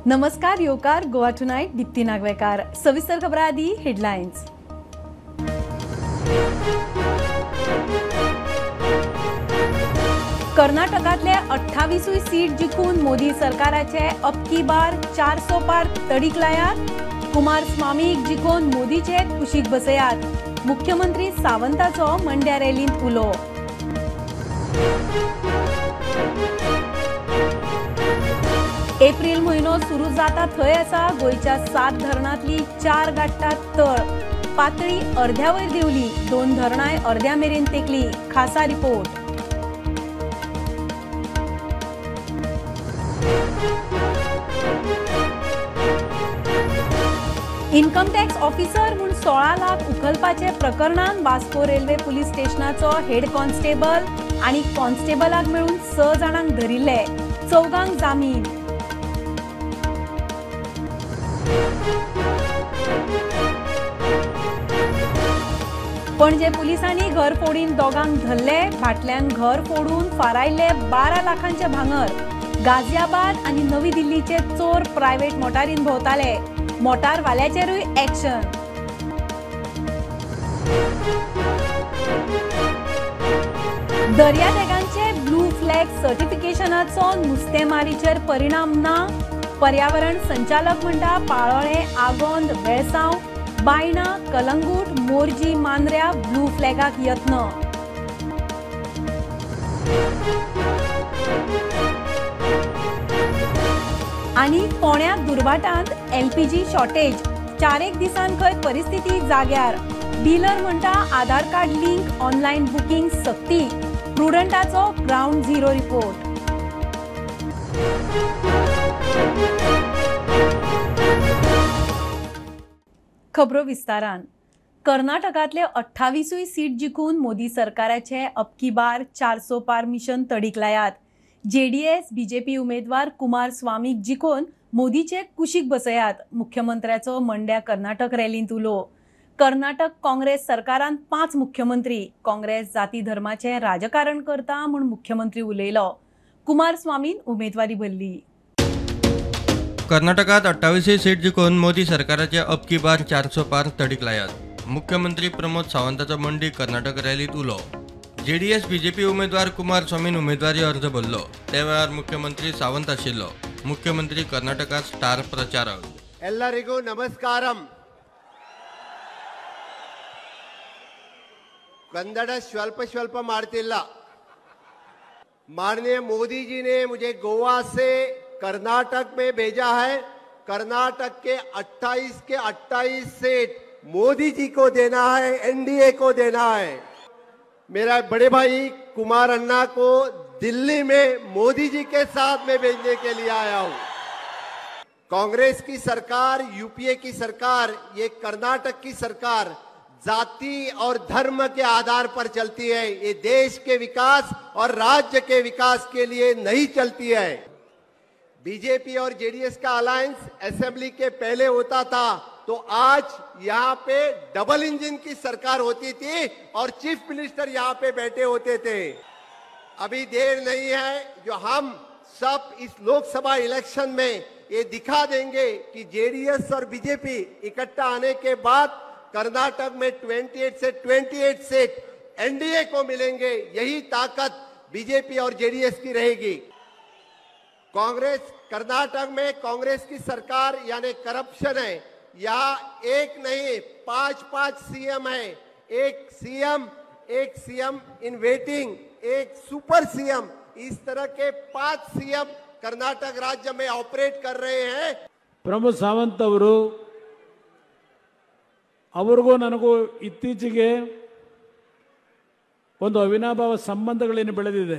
नमस्कार योकार गोवा टुनायट दीप्ती नागवेकार। सविस्तर खबरां आदी हेडलायन्स। कर्नाटकांतले 28 सीट जिखून मोदी सरकाराचे अब की बार 400 पार तडीक लायात। कुमार स्वामीक जिखून मोदीचे कुशीक बसयात। मुख्यमंत्री सावंताचो मंड्या रॅलींत उलो। एप्रिल म्हयनो सुरू जाता थंय आसा गोंयच्या 7 धरणांतली 4 गाठतात तळ। पातळी अर्ध्या वयर देंवली, 2 धरणांय अर्ध्या मेरेन तेंकली। खासा रिपोर्ट। इन्कम टॅक्स ऑफिसर म्हूण 16 लाख उखलपाचे प्रकरणान वास्को रेल्वे पुलीस स्टेशनाचो हेड कॉन्स्टेबल आनी कॉन्स्टेबलाक मेळून 6 जाणांक धरिल्ले, 4 जामीन। पणजे पुलिसांनी घर फोडीन 2 धरले, फाटल्यान घर फोडून फारायले 12 लाखांचे भांगर। गाझियाबाद आनी नवी दिल्लीचे चोर प्रायव्हेट मोटारीन भोंवताले, मोटारवाल्याचेरूय ऍक्शन। दर्यादेगांचे ब्लू फ्लॅग सर्टिफिकेशनाचो नुस्तेमारीचेर परिणाम ना। पर्यावरण संचालक म्हणटा पाळोळें, आगोंद, वेळसांव, बायणा, कलंगूट, मोरजी, मांद्र्या ब्लू फ्लॅगाक यत्न। आनी फोण्या दुर्वाटांत एलपीजी शॉर्टेज, 4 दिसांत खंय परिस्थिती जाग्यार। डीलर म्हणटा Aadhaar card link, online booking सक्ती। प्रुडंटाचो ग्रावंड झिरो रिपोर्ट। खबरो विस्तारान। कर्नाटकांतले 28 सीट जिखून मोदी सरकाराचे अब की बार 400 पार मिशन तडीक लायात। जेडीएस बीजेपी उमेदवार कुमार स्वामीक जिखून मोदीचे कुशीक बसयात। मुख्यमंत्र्याचो मंड्या कर्नाटक रॅलींत उलो। कर्नाटक काँग्रेस सरकारान 5 मुख्यमंत्री, काँग्रेस जाती धर्माचे राजकारण करता म्हूण मुख्यमंत्री उलयलो। कुमार स्वामीन उमेदवारी भरली। कर्नाटकात 28 सीट जिखून मोदी सरकाराचे अब की बार 400 पार तडीक लायात। मुख्यमंत्री प्रमोद सावंताचो मंडी कर्नाटक रॅलींत उलो। जेडीएस बीजेपी उमेदवार कुमार स्वामीन उमेदवारी अर्ज भरलो। त्या वेळार मुख्यमंत्री सावंत आशिल्लो। मुख्यमंत्री कर्नाटकात स्टार प्रचारक। ಎಲ್ಲರಿಗೂ ನಮಸ್ಕಾರಂ। कन्नड़ स्वल्प स्वल्प ಮಾಡ್ತಿಲ್ಲ। माननीय मोदी जी ने मुझे गोवा से कर्नाटक में भेजा है। कर्नाटक के 28 के 28 सीट मोदी जी को देना है, एनडीए को देना है। मेरा बड़े भाई कुमार अन्ना को दिल्ली में मोदी जी के साथ में भेजने के लिए आया हूं। कांग्रेस की सरकार, यूपीए की सरकार, ये कर्नाटक की सरकार जाति और धर्म के आधार पर चलती है। ये देश के विकास और राज्य के विकास के लिए नहीं चलती है। बीजेपी और जेडीएस का अलायंस असेंबली के पहले होता था, तो आज यहाँ पे डबल इंजन की सरकार होती थी और चीफ मिनिस्टर यहाँ पे बैठे होते थे। अभी देर नहीं है, जो हम सब इस लोकसभा इलेक्शन में ये दिखा देंगे कि जेडीएस और बीजेपी इकट्ठा आने के बाद कर्नाटक में 28 से 28 सीट एनडीए को मिलेंगे। यही ताकत बीजेपी और जेडीएस की रहेगी। कांग्रेस, कर्नाटक में कांग्रेस की सरकार यानी करप्शन है। यहाँ एक नहीं 5-5 सीएम है। एक सीएम, एक सीएम इन वेटिंग, एक सुपर सीएम, इस तरह के 5 सीएम कर्नाटक राज्य में ऑपरेट कर रहे हैं। ಪ್ರಮೋದ್ ಸಾವಂತ್ ಅವರು, ಅವ್ರಿಗೂ ನನಗೂ ಇತ್ತೀಚೆಗೆ ಒಂದು ಅವಿನಾಭಾವ ಸಂಬಂಧಗಳೇನು ಬೆಳೆದಿದೆ.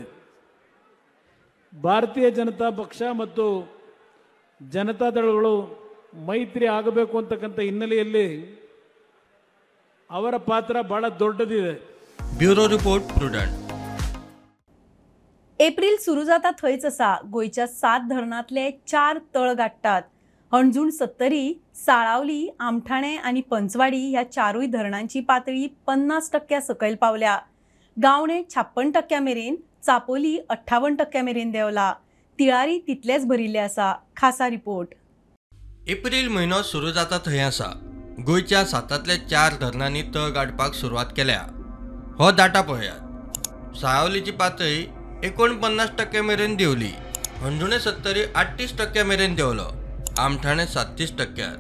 ಭಾರತೀಯ ಜನತಾ ಪಕ್ಷ ಮತ್ತು ಜನತಾದಳಗಳು ಮೈತ್ರಿ ಆಗಬೇಕು ಅಂತಕ್ಕಂಥ ಹಿನ್ನೆಲೆಯಲ್ಲಿ ಅವರ ಪಾತ್ರ ಬಹಳ ದೊಡ್ಡದಿದೆ. Bureau report, Prudent. April सुरू जाता थंयच आसा गोंयच्या 7 धरणांतले 4 तळ गाठतात। हणजूण, सत्तरी, साळावली, आमठाणे आनी पंचवाडी ह्या 4 धरणांची पातळी 50% सकयल पावल्या। गावणे 56% मेरेन, चापोली 58% मेरेन देंवला। तिळारी तितलेच भरिल्ले आसा। खासा रिपोर्ट। एप्रील म्हयनो सुरू जाता थंय आसा. गोंयच्या 7 4 धरणांनी तळ गाडपाक सुरवात केल्या. हो डाटा पळयात. सावलीची पातळी 49% मेरेन देंवली. हणजुणे सत्तरी 38% मेरेन देंवलो. आमठाणे 37%,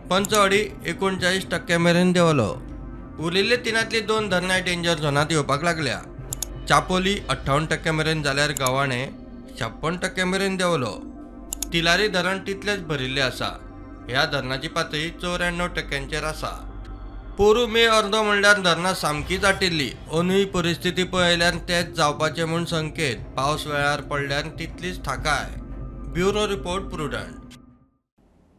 पंचवाडी 39% मेरेन देंवलो. उरिल्ले 3 2 धरणां डेंजर झोनांत येवपाक लागल्या. चापोली 58% मेरेन जाल्यार गवाणे 56% मेरेन देंवलो. तिलारी धरण तितलेच भरिल्ले आसा. ह्या धरणाची पातळी 94% आसा. पोरू मे अर्दो म्हणल्यार धरणां सामकीच आटिल्ली. अंदूय परिस्थिती पळयल्यार तेच जावपाचे म्हूण संकेत. पावस वेळार पडल्यार तितलीच थाकाय. Bureau report, Prudent.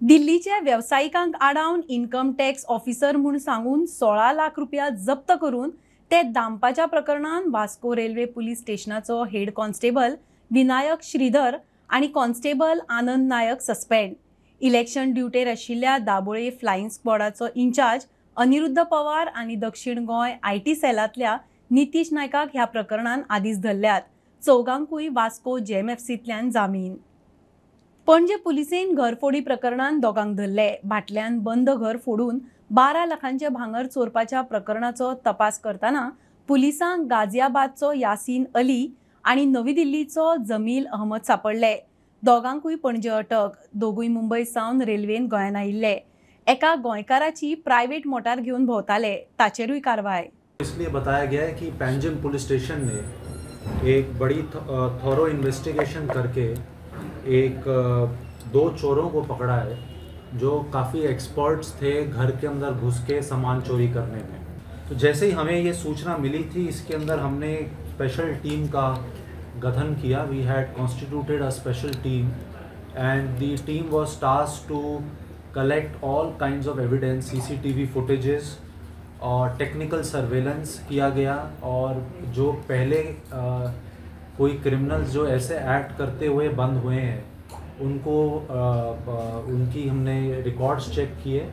दिल्लीच्या वेवसायिकांक आडावन इन्कम टॅक्स ऑफिसर म्हूण सांगून 16 लाख रुपया जप्त करून ते दामपाच्या प्रकरणान वास्को रेल्वे पुलीस स्टेशनाचो हेड कॉन्स्टेबल विनायक श्रीधर आनी constable Anand Naik suspend. Election ड्युटेर आशिल्ल्या दाबोळे फ्लायिंग स्क्वॉडाचो इन्चार्ज अनिरुद्ध पवार आनी दक्षिण गोंय IT सेलांतल्या नितीश नायकाक ह्या प्रकरणान आदींच धरल्यात. चौगांकूय वास्को जेएमएफसींतल्यान जामीन. पणजे पुलिसेन घरफोडी प्रकरणान दोगांक धरले. भाटल्यान बंद घर फोडून 12 लाखांचे भांगर चोरपाच्या प्रकरणाचो तपास करतना पुलिसांक गाझियाबादचो यासीन अली आनी नवी दिल्लीचो जमील अहमद सापडले. दोगांकूय पणजे अटक. दोगूय मुंबय सावन रेल्वेन गोंयांत आयिल्ले. एका गोंयकाराची प्रायव्हेट मोटार घेवन भोंवताले. ताचेरूय कारवाय. इसलिए बताया गया है कि पैंजिम पुलिस स्टेशन ने एक बड़ी थोरो इन्वेस्टिगेशन करके एक 2 चोरों को पकड़ा है जो काफ़ी एक्सपर्ट्स थे घर के अंदर घुस के सामान चोरी करने में. तो जैसे ही हमें ये सूचना मिली थी, इसके अंदर हमने स्पेशल टीम का गठन किया. We had constituted a special team and the team was tasked to collect all kinds of evidence, CCTV footages और टेक्निकल सर्वेलेंस किया गया. और जो पहले कोई क्रिमिनल्स जो ऐसे एक्ट करते हुए बंद हुए हैं उनको उनकी हमने रिकॉर्ड्स चेक किए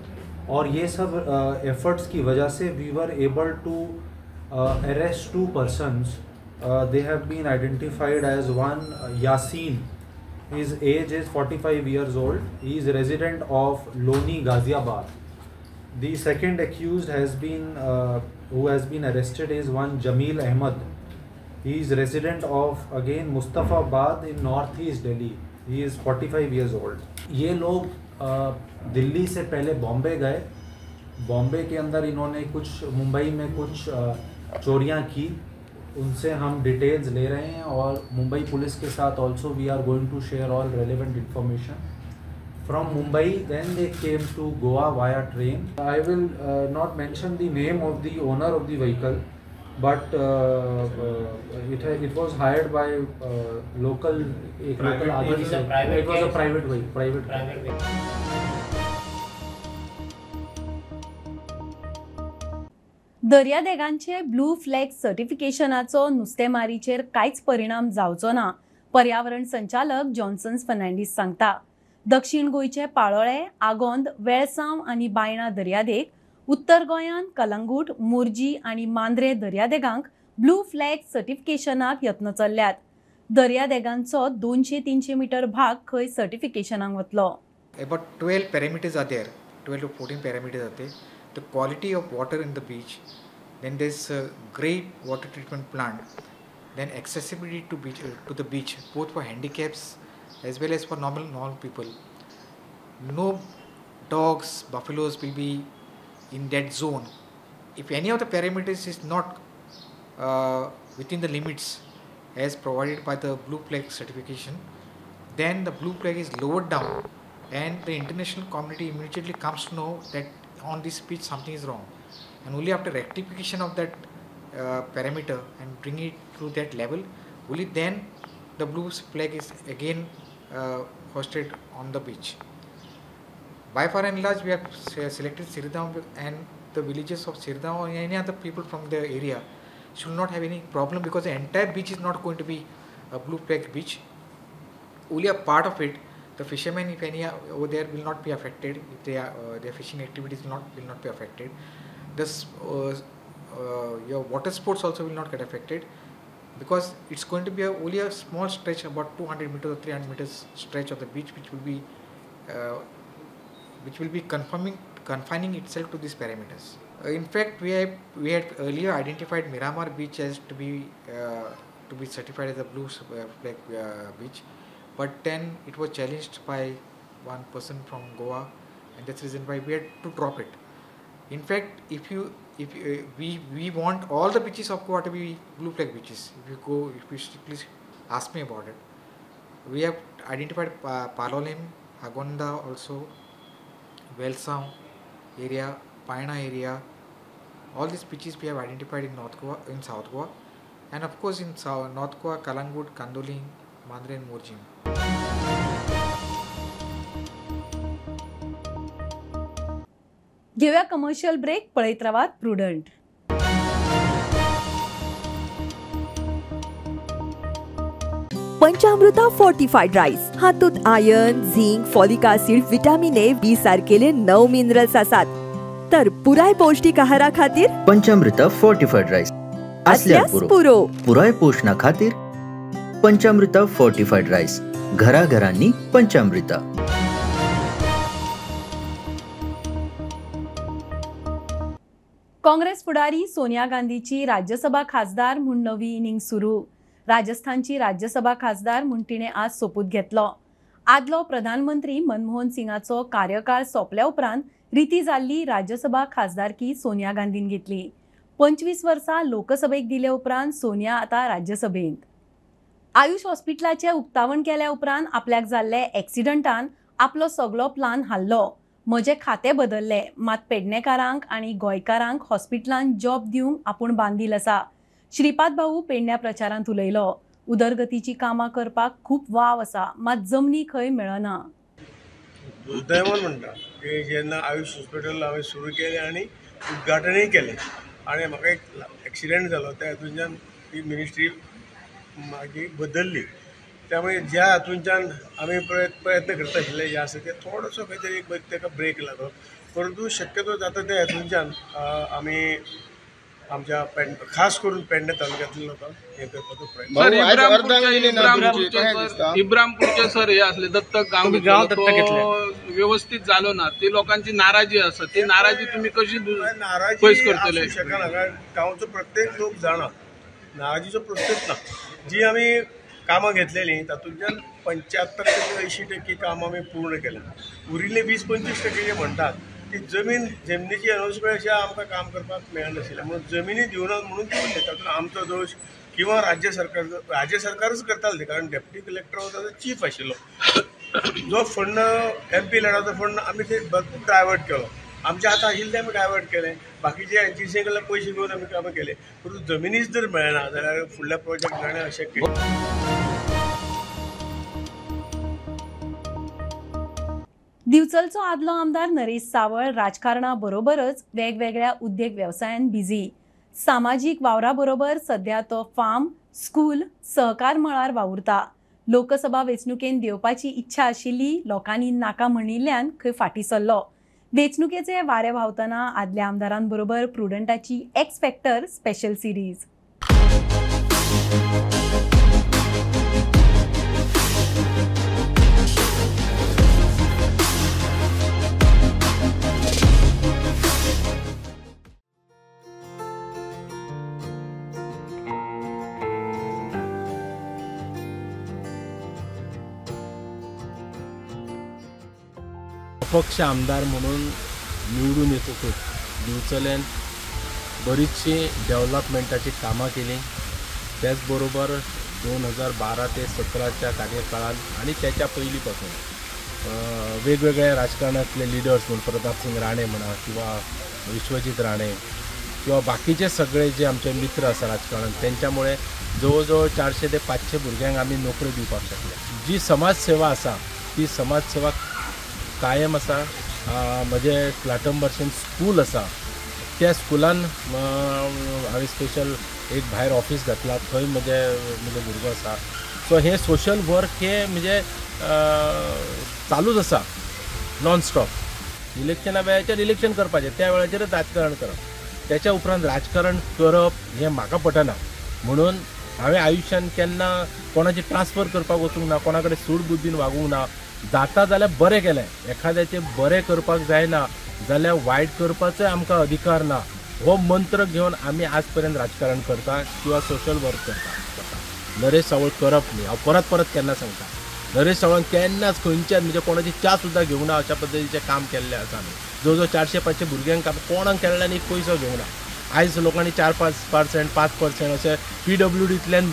और ये सब एफर्ट्स की वजह से we were able to arrest 2 persons. They have been identified as one Yasin, his age is 45 years old, he is resident of Loni, Ghaziabad. The second accused has been who has been arrested is one Jamil Ahmed. He is resident of again Mustafabad in North East Delhi. He is 45 years old. ये लोग दिल्ली से पहले बॉम्बे गए. Bombay K अंदर इन्होंने कुछ मुंबई में कुछ चोरियाँ की. उनसे हम डिटेल्स ले रहे हैं और मुंबई पुलिस के साथ also we are going to share all relevant information. From Mumbai then they came to Goa via train. I will not mention the name of the owner of the vehicle, but it was hired by local एक local Aadmi Se. It was a private vehicle, private. दर्यादेगांचे blue flag सर्टिफिकेशनाचो नुस्तेमारीचेर कांयच परिणाम जावचो ना, पर्यावरण संचालक Johnson Fernandes सांगता. दक्षिण गोंयचे पाळोळे, आगोंद, वेळसांव आनी बायणा दर्यादेग, उत्तर गोंयांत कलंगूट, मोरजी आनी मांद्रे दर्यादेगांक ब्लू फ्लॅग सर्टिफिकेशनाक यत्न चल्ल्यात. दर्यादेगांचो 200-300 मीटर भाग खंय सर्टिफिकेशनाक वतलो. About 12 parameters are there, 12 to 14 parameters are there. The quality of water in the beach, then there's a great water treatment plant, then accessibility to beach, to the beach, both for handicaps as well as for normal people. No dogs, buffaloes will be in that zone. If any of the parameters is not within the limits as provided by the Blue Flag certification, then the Blue Flag is lowered down and the international community immediately comes to know that on this beach something is wrong, and only after rectification of that parameter and bring it to that level, only then the blue flag is again hoisted on the beach. By far and large, we have selected Siridao, and the villages of Siridao or any other people from the area should not have any problem, because the entire beach is not going to be a blue flag beach. Only a part of it, the fishermen, if any over there, will not be affected. If they are, their fishing activities will not be affected. This your water sports also will not get affected, because it's going to be only a small stretch, about 200 meters or 300 meters stretch of the beach, which will be which will be confining itself to these parameters. In fact, we had earlier identified Miramar Beach as to be certified as a blue flag beach, but then it was challenged by one person from Goa, and that's the reason why we had to drop it. In fact, if we want all the beaches of Goa to be blue flag beaches. If you please ask me about it. We have identified Palolem, Agonda also, Velsao area, Paina area. All these beaches we have identified in North Goa, in South Goa, and of course in South, North Goa, Kalangut, Candolim, Mandre and Morjim. घेऊया commercial break. पळयत रावात prudent. पंचामृता fortified rice हातूंत iron, zinc, folic acid, vitamin A, B सारकेले 9 minerals आसात. तर पुराय पौष्टिक आहारा खातीर पंचामृता फोर्टिफाईड राईस असल्यास पुरो. पुराय पोषणा खातीर पंचामृता फोर्टिफाईड राईस, घराघरांनी पंचामृता. काँग्रेस फुडारी सोनिया गांधीची राज्यसभा खासदार म्हूण नवी इनिंग सुरू. राजस्थानची राज्यसभा खासदार म्हूण तिणें आज सोपूत घेतलो. आदलो प्रधानमंत्री मनमोहन सिंगाचो कार्यकाळ सोंपल्या उपरांत रिती जाल्ली राज्यसभा खासदारकी सोनिया गांधीन घेतली. 25 वर्सां लोकसभेक दिले उपरांत सोनिया आतां राज्यसभेंत. आयुष हॉस्पिटलाचें उक्तावण केल्या उपरांत आपल्याक जाल्ले एक्सिडंटान आपलो सगलो प्लान हाल्लो. म्हजें खातें बदललें, मात पेडणेकारांक आनी गोंयकारांक हॉस्पिटलांत जॉब दिवंक आपूण बांदील आसा. श्रीपाद भाऊ पेडण्या प्रचारांत उलयलो. उदरगतीची कामां करपाक खूब वाव आसा, मात जमनी खंय मेळना. दुर्दैवान म्हणटा की जेन्ना आयुष हॉस्पिटल हांवें सुरू केलें आनी उद्घाटनूय केलें आनी म्हाका एक एक्सिडंट जालो, त्या हातूंतल्यान ती मिनिस्ट्री मागीर बदल्ली. त्यामुळे ज्या हातूंतल्यान आमी प्रयत्न करता आशिल्ले जे आसा ते थोडोसो खंय तरी एक ताका ब्रेक लागलो, परंतु शक्यतो जाता त्या हातूंतल्यान आमी आमच्या खास करून पेडणे तालुक्यांतल्या लोकांक हे करपाचो प्रयत्न. इब्रामपूरचे सर हे असले दत्तक गांव घेतलो व्यवस्थित जालो ना, ती लोकांची नाराजी आसा, ती नाराजी तुमी कशी पयस करतले? शकना, कारण गांवचो प्रत्येक लोक जाणा नाराजीचो प्रश्नच ना. जी आमी कामां घेतलेली तातूंतल्यान 75 ते 80% कामां आमी पूर्ण केल्या. उरिल्ले 20-25% जे म्हणटात ती जमनीची अनौन्समेंट आमकां काम करपाक मेळनाशिल्लें म्हणून जमिनी दिवना म्हणून ती उरले. तातूंत आमचो दोश किंवा राज्य सरकार, राज्य सरकारच करतालें, कारण डेप्युटी कलेक्टर हो ताजो चीफ आशिल्लो. जो फंड एमपी लॅडाचो फंड आमी ते भरपूर डायवर्ट केलो, आमच्या हाता आशिल्लें तें आमी डायवर्ट केलें, बाकीचे एनजीसी कडल्यान पयशे घेवन आमी कामां केले. परंतु जमिनीच जर मेळना जाल्यार फुडल्या प्रोजेक्ट जाणें अशक्य. दिवचलचो आदलो आमदार नरेश सावळ राजकारणा बरोबरच वेगवेगळ्या उद्देग वेवसायान बिझी. सामाजीक वावरा बरोबर सध्या तो फार्म, स्कूल, सहकार मळार वावुरता. लोकसभा वेंचणुकेन देवपाची इच्छा आशिल्ली, लोकांनी नाका म्हणिल्ल्यान खंय फाटीं सरलो. वेंचणुकेचे वारे व्हांवतना आदल्या आमदारांबरोबर प्रुडंटाची एक्स फॅक्टर स्पेशल सिरीज. अपक्ष आमदार म्हणून निवडून येतकूच दिवचलेन बरीचशी डेव्हलपमेंटाची कामां केली. त्याचबरोबर 2012 ते 17च्या कार्यकाळात आणि त्याच्या पयलींपासून वेगवेगळ्या राजकारणातले लिडर्स म्हणून प्रतापसिंग राणे म्हणा किंवा विश्वजीत राणे किंवा बाकीचे सगळे जे आमचे मित्र आसा राजकारणात, त्यांच्यामुळे जवळ जवळ 400 ते 500 भुरग्यांक आमी नोकरी दिवपाक शकले. जी समाजसेवा आसा ती समाजसेवा कायम आसा. म्हजें क्लाटम भरशेन स्कूल आसा, त्या स्कुलान हांवें स्पेशल एक भायर ऑफिस घातला, थंय म्हजे म्हजो भुरगो आसा. सो हें सोशल वर्क हें म्हणजे चालूच आसा नॉनस्टॉप. इलेक्शना वेळाचेर इलेक्शन करपाचें, त्या वेळाचेरच राजकारण करप, त्याच्या उपरांत राजकारण करप हें म्हाका पटना. म्हणून हांवें आयुश्यान केन्ना कोणाची ट्रान्सफर करपाक वचूंक ना, कोणा कडेन सूड बुद्दीन वागूंक ना. जाता जाल्यार बरें केलें, एखाद्याचें बरें करपाक जायना जाल्यार वायट करपाचोय आमकां अधिकार ना हो मंत्र घेवन आमी आज पर्यंत राजकारण करता किंवा सोशल वर्क करता. नरेश सावळ करप न्ही, हांव परत परत केन्ना सांगता, नरेश सावळान केन्नाच खंयच्याच म्हणजे कोणाची च्या सुद्दां घेवंक ना अशा पद्दतीचें काम केल्लें आसा. आमी जवळ जवळ 400-500 भुरग्यांक कोणाक केन्ना एक पयसो घेवंक ना. आयज लोकांनी 4-5%, 5% अशें PWDंतल्यान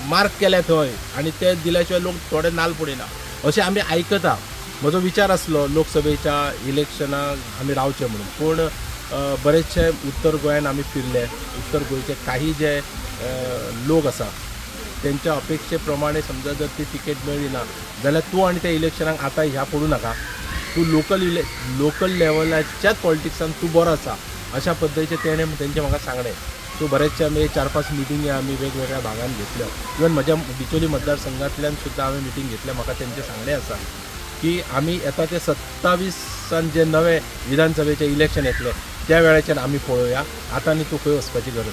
मार्क केल्या थंय आनी ते दिल्या शिवाय लोक थोडे नाल पडिना अशें आमी आयकता. म्हजो विचार आसलो लोकसभेच्या इलेक्शनाक आमी रावचें म्हणून, पूण बरेचशे उत्तर गोंयान आमी फिरले. उत्तर गोंयचे काही जे लोक आसा तेंच्या अपेक्षे प्रमाणे समजा जर ती तिकेट मेळ्ळी ना जाल्यार तूं आनी त्या इलेक्शनाक आतां ह्या पडूं नाका, तूं लोकल लेवलाच्याच पॉलिटिक्सान तूं बरो आसा अशा पद्दतीचें तेणें तेंचें म्हाका सांगलें. सो बरेचशे आमी 4-5 मिटिंगी आमी वेगवेगळ्या भागान घेतल्यो. इवन म्हज्या बिचोली मतदारसंघांतल्यान सुद्दां हांवें मिटींग घेतल्या. म्हाका तेंचें सांगणें आसा की आमी येता ते 27 जे नवे विधानसभेचें इलेक्शन येतलें त्या वेळाचेर आमी पळोवया, आतां आनी तूं खंय वचपाची गरज ना.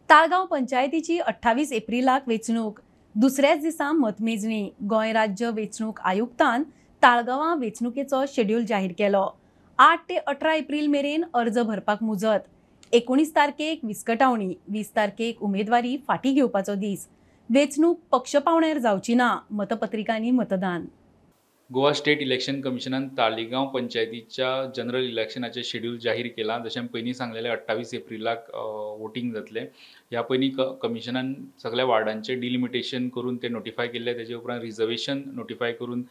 ताळगांव पंचायतीची 28 एप्रिलाक वेंचणूक, दुसऱ्याच दिसा मतमेजणी. गोंय राज्य वेंचणूक आयुक्तान ताळगांवां वेंचणुकेचो शेड्यूल जाहीर केलो. 8 ते 18 एप्रिल मेरेन अर्ज भरपाक मुजत. 19 तारखेक विस्कटावणी, 20 तारखेक उमेदवारी फाटीं घेवपाचो दीस. वेंचणूक पक्ष पावण्यार जावची ना, मतपत्रिकांनी मतदान. गोवा स्टेट इलेक्शन कमिशनान तालिगांव पंचायतीच्या जनरल इलेक्शनाचें शेड्यूल जाहीर केलां. जशें आमी पयलीं सांगलेलें 28 एप्रिलाक वोटींग जातलें. ह्या पयलीं कमिशनान सगळ्या वार्डांचें डिलिमिटेशन करून ते नोटिफाय केल्लें. तेजे उपरांत रिजर्वेशन नोटिफाय करून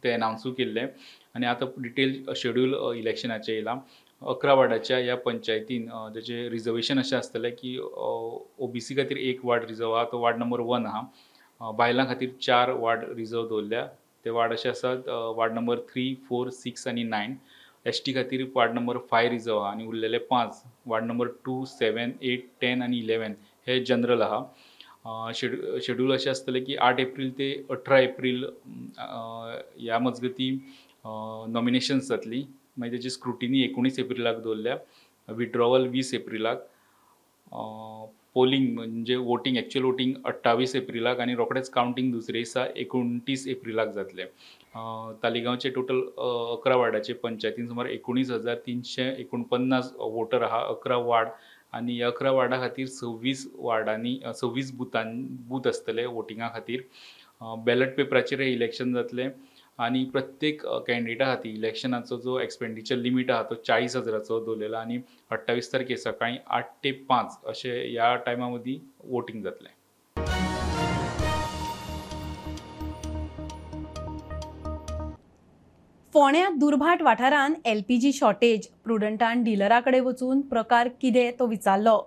ते एनावन्सूय केल्लें आनी आतां डिटेल शेड्यूल इलेक्शनाचें येयलां. 11 वार्डाच्या ह्या पंचायतीन तेजें रिजर्वेशन अशें आसतलें की OBC खातीर 1 वार्ड रिजर्व आहा, तो वार्ड नंबर 1 आहा. बायलां खातीर 4 वार्ड रिजर्व दवरल्या. ते वार्ड अशे आसात वार्ड नंबर 3, 4, 6 आनी 9. ST खातीर वार्ड नंबर 5 रिजर्व आहा आनी उरलेले 5 वार्ड नंबर 2, 7, 8, 10 आनी 11 हे जनरल आहा. शेड्यूल अशें आसतलें की 8 एप्रिल ते 18 एप्रिल ह्या मजगती नॉमिनेशन्स जातली. मागीर तेजी स्क्रुटिनी 19 एप्रिलाक दवरल्या, विड्रॉवल 20 एप्रिलाक, पोलिंग म्हणजे वोटींग एक्चुअल वोटींग 28 एप्रिलाक आनी रोखडेंच कावंटींग दुसरे दिसा 29 एप्रिलाक जातलें. तालिगांवचे टोटल 11 वार्डाचे पंचायतीन सुमार 19,349 वोटर आहा. 11 वार्ड आनी ह्या 11 वार्डा खातीर 26 वार्डांनी 26 बूथ आसतले वोटिंगा खातीर. बॅलट पेपराचेर इलेक्शन जातलें आनी प्रत्येक कॅन्डिडेटा खातीर इलेक्शनाचो जो एक्सपेंडिचर लिमीट आहा तो 40,000चो दवरलेलो आनी 28 तारखेर सकाळीं 8 ते 5 अशें ह्या टायमा मदीं वोटींग जातलें. फोंड्या दुर्भाट वाठारांत LPG shortage. प्रुडंटान डिलरा कडेन वचून प्रकार कितें तो विचारलो.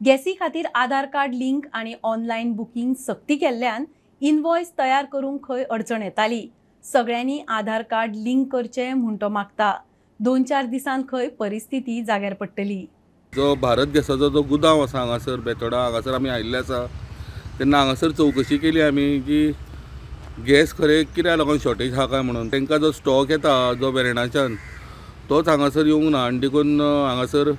गॅसी खातीर आधार कार्ड लिंक आनी ऑनलायन बुकींग सक्ती केल्ल्यान इनवॉयस तयार करूंक खंय अडचण येताली. सगळ्यांनी आधार कार्ड लिंक करचें म्हूण तो मागता. 2-4 दिसांत खंय परिस्थिती जाग्यार पडटली. जो भारत गॅसाचो जो गुदांव आसा हांगासर बेतोडा हांगासर आमी आयिल्ले आसा तेन्ना हांगासर चवकशी केली आमी की गॅस खरें कित्याक लागून शॉर्टेज आहा काय म्हणून. तांकां जो स्टॉक येता जो वेर्णाच्यान तोच हांगासर येवंक ना आनी देखून हांगासर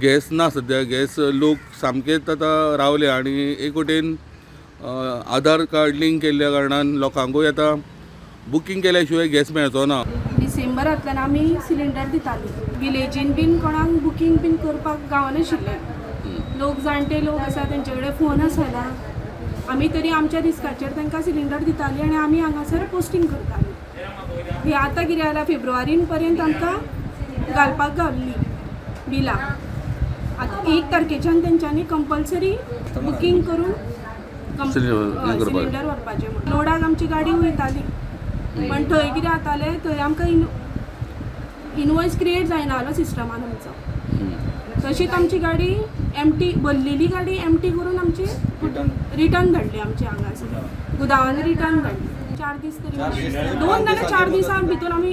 गॅस ना सद्या. गॅस लोक सामकेच आतां रावले आनी एक वटेन आधार कार्ड लिंक केल्ल्या कारणान लोकांकूय आतां बुकींग केल्या शिवाय गॅस मेळचो ना. डिसेंबरांतल्यान आमी सिलिंडर दिताली. विलेजीन बीन कोणाक बुकींग बीन करपाक गावनाशिल्लें. लोक जाणटे लोक आसा तेंचे कडेन फोन आसना. आमी तरी आमच्या रिस्काचेर तांकां सिलिंडर दिताली आनी आमी हांगासर पोस्टींग करताली. हे आतां कितें जालां फेब्रुवारीन पर्यंत आमकां घालपाक गावल्ली बिलां. आतां 1 तारखेच्यान तेंच्यांनी कंपल्सरी बुकींग करून सिलिंडर व्हरपाचें. लोडाक आमची गाडी वयताली पण थंय कितें जातालें थंय आमकां इनवॉयस क्रिएट जायना आलो सिस्टमान आमचो. तशीच आमची गाडी एमटी भरलेली गाडी एमटी करून आमची रिटर्न धाडली आमची हांगासर गुदांवांनी रिटर्न धाडली. 4 दीस तरी 2 नाल्यार 4 दिसां भितर आमी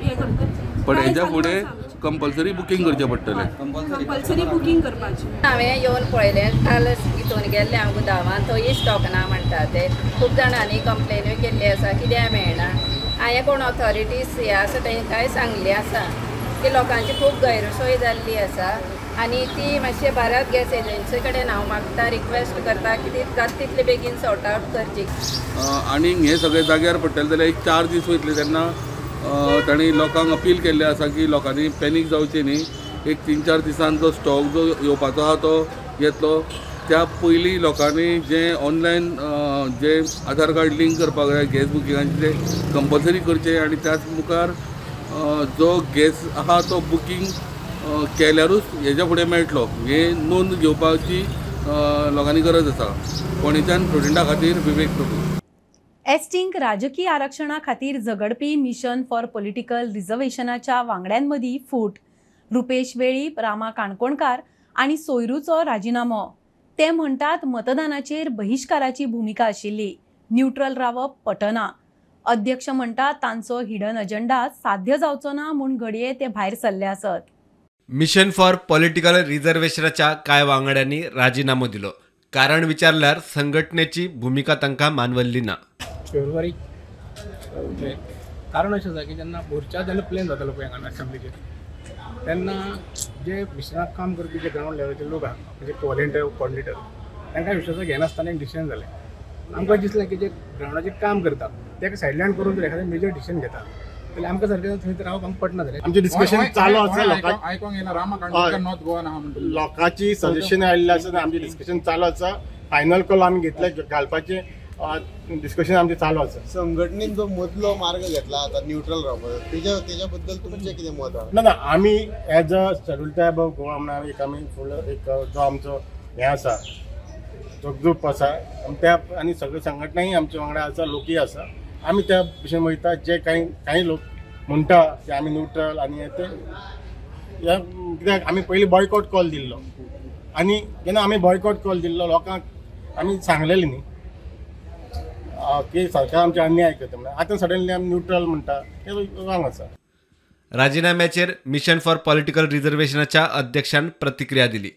हें करतले. पण हेच्या फुडें कंपल्सरी बुकींग करचें पडटलें. कंपल्सरी बुकींग करपाचें. हांवें येवन पळयलें काल हितून गेल्लें हांव गुदांवान थंय स्टॉक ना म्हणटा ते. खूब जाणांनी कंप्लेनूय केल्ली आसा कित्याक मेळना. हांवें कोण ऑथॉरिटीज हे आसा तांकांय सांगलें आसा की लोकांची खूब गैरसोय जाल्ली आसा आनी ती मातशें भारत गॅस एजन्सी कडेन हांव मागता, रिक्वेस्ट करता की ती जाता तितले बेगीन सॉर्ट आवट करची. आनी हे सगळे जाग्यार पडटले जाल्यार एक 4 दीस वयतले तेन्ना तांणी लोकांक अपील केल्लें आसा की लोकांनी पॅनीक जावचें न्ही. एक 3-4 दिसान जो स्टॉक जो येवपाचो आहा तो येतलो. त्या पयलीं लोकांनी जें ऑनलायन जे आधार कार्ड लिंक करपाक जाय गॅस बुकिंगाचें तें कंपलसरी करचें आनी त्याच मुखार जो गॅस आहा तो बुकींग केल्यारूच हेज्या फुडें मेळटलो हे नोंद घेवपाची लोकांनी गरज आसा. फोंडेच्यान प्रुडंटा खातीर विवेक प्रभू. एसटींक राजकीय आरक्षणा खातीर झगडपी मिशन फॉर पॉलिटिकल रिझर्वेशनाच्या वांगड्यांमदीं फूट. रुपेश वेळीप, रामा काणकोणकार आनी सोयरूचो राजिनामो. ते म्हणटात मतदानाचेर बहिश्काराची भुमिका आशिल्ली, न्यूट्रल रावप पटना. अध्यक्ष म्हणटात तांचो हिडन अजेंडा साध्य जावचो ना म्हूण घडये ते भायर सरले आसत. मिशन फॉर पॉलिटिकल रिझर्वेशनाच्या कांय वांगड्यांनी राजिनामो दिलो. कारण विचारल्यार संघटनेची भुमिका तांकां मानवल्ली ना. फेब्रुवारी कारण अशें आसा की जेन्ना मोर्चा जेन्ना प्लेन जातालो पळय हांगा असेंब्लीचेर तेन्ना जे मिशनाक काम करपी जे ग्रावंड लेवलाचे लोक आहा म्हणजे व्हॉलेंटियर कॉर्डिनेटर तांकां विश्वासाक घेनासतना एक डिसिजन जालें. आमकां दिसलें की जे ग्रावंडाचेर काम करता ताका सायडलायन करून जर एखादें मेजर डिसिजन घेता जाल्यार आमकां सारकें थंय रावप आमकां पडना जालें. आमचें डिस्कशन चालू आसा, आयकोंक येना. रामा काणकोणकार नॉर्थ गोवान आहा म्हणटा लोकांची सजेशन आयिल्लें आसा, आमचें डिस्कशन चालू आसा. फायनल कॉल आमी घेतले घालपाचें डिस्कशन आमचें चालू आसा. संघटनेन जो मदलो मार्ग घेतला आतां न्यूट्रल रावपाचो तेज्या बद्दल तुमचें कितें मत आसा? ना ना, आमी as a schedule tribe of Goa म्हणून एक आमी फुडलो एक जो आमचो हें आसा जो ग्रूप आसा त्या आनी सगळे संघटनाय आमच्या वांगडा आसा, लोकूय आसा. आमी त्या भशेन वयता. जे कांय कांय लोक म्हणटा की आमी न्यूट्रल आनी ते कित्याक आमी पयलीं बॉयकॉट कॉल दिल्लो आनी जेन्ना आमी बॉयकॉट कॉल दिल्लो लोकांक आमी सांगलेलें न्ही की सरकार आमचे अन्याय करता म्हणून. आतां सडनली आमी न्यूट्रल म्हणटा तें रॉंग आसा. राजिनाम्याचेर मिशन फॉर पॉलिटिकल रिझर्वेशनाच्या अध्यक्षान प्रतिक्रिया दिली.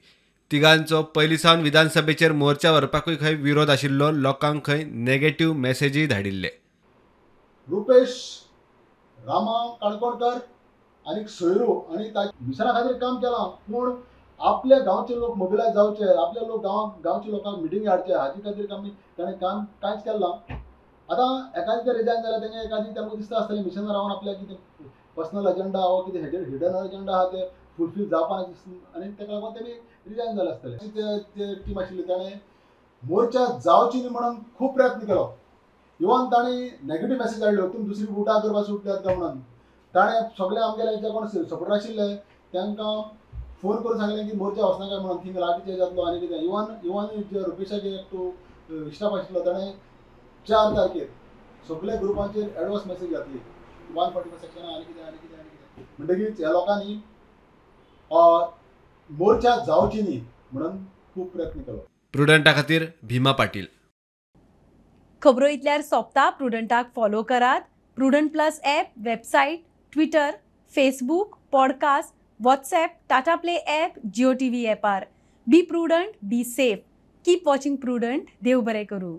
तिगांचो पयलीं सावन विधानसभेचेर मोर्चा व्हरपाकूय खंय विरोध आशिल्लो, लोकांक खंय नेगेटिव्ह मॅसेजूय धाडिल्ले. रुपेश, रामा काणकोणकर आनी सोयरू आनी मिशना खातीर काम केलां, पूण आपल्या गांवचे लोक मोबिलायज जावचे, आपले लोक गांवचे लोकांक मिटींग हाडचे हाजे खातीर आमी ताणें काम कांयच केलें ना. आतां एकादी ते रिजायन जाल्यार तेंगे एकादी तांकां दिसता आसतलें मिशनार रावन आपल्याक कितें पर्सनल एजेंडा वा कितें हिडन एजेंडा आहा ते फुलफील जावपाक दिसता आनी ताका लागून तेमी रिजायन जालें आसतलें. ते टीम आशिल्ली ताणें मोर्चा जावची न्ही म्हणून खूब प्रयत्न केलो. इवन ताणें नेगेटीव मॅसेज हाडल्यो, तुमी दुसरी बुटां करपाक सुटल्यात काय म्हणून. ताणें सगळे आमगेले जे कोण सपोर्टर आशिल्ले तांकां फोन करून सांगलें की मोर्चा वचना काय म्हणून, थिंग लाठीचार्ज जातलो आनी कितें. इवन जे रुपेशाचे एकटो स्टाफ आशिल्लो ताणें 4 तारखेर सगळे ग्रुपांचेर एडवान्स मॅसेज घातली 145 सेक्शनां आनी कितें आनी कितें आनी कितें. म्हणटकीच ह्या लोकांनी मोर्चा जावची न्ही म्हणून खूब प्रयत्न केलो. प्रुडंटा खातीर भीमा पाटील. खबरो इतल्यार सोंपता. प्रुडंटाक फॉलो करात. Prudent plus app, website, Twitter, Facebook, podcast, WhatsApp, Tata Play app, Jio TV ॲपार. Be prudent, be safe, keep watching Prudent. देव बरें करूं.